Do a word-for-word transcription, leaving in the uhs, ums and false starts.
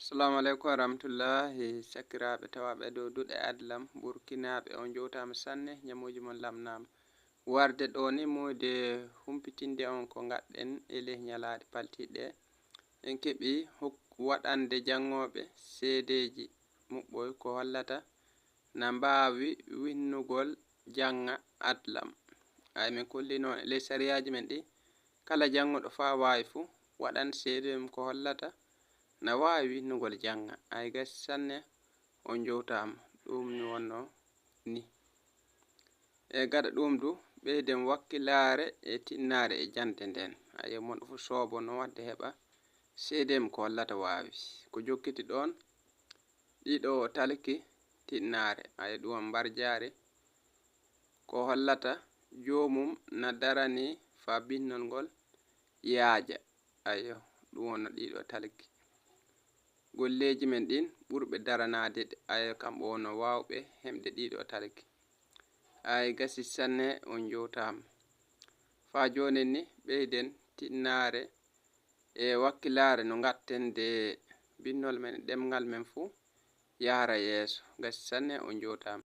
Assalamu aleykum wa rahmatullahi, sakiraaɓe tawaaɓe dow duɗe Adlam, Burkinaaɓe, on jowtaama sanne, ñamuuji mon lamnaama. Warde ɗo ni, muuyde humpitinde on ko ngaɗɗen e ley ñalaaɗe paltiiɗe. En keɓi hok-, waɗande janngooɓe seedeeji muɓɓoy ko hollata na mbaawi winnugol jannga Adlam. Ay, min kolli noon e ley sariyaaji men ɗi, kala jannguɗo faa waawi fuu, waɗan seede mum ko hollata na waawi winnugol jannga. Ay, gasi sanne, on jowtaama. Ɗum ni wonnoo ni. E gaɗa ɗum du, ɓeyden wakkilaare e tinnaare e jannde nden. Ayo, mon fuu soobo no waɗde heɓa seede mum ko hollata waawi. Ko jokkiti ɗoon, ɗiɗo talki tinnaare. Ayo, ɗum on mbarjaari. Ko hollata joomum na darani faa binnol ngol yaaja. Ayo, ɗum wonno ɗiɗo talki. Golleeji men ɗin ɓurɓe daranaade ɗe, ayo, kamɓe wonno waawɓe heɓde ɗiɗo talki. Ay, gasi sanne, on jowtaama. Faa joonin ni, ɓeyden tinnaare e wakkilaare no ngatten de binnol men e ɗemngal men fuu yahra yeeso. Gasi sanne, on jowtaama.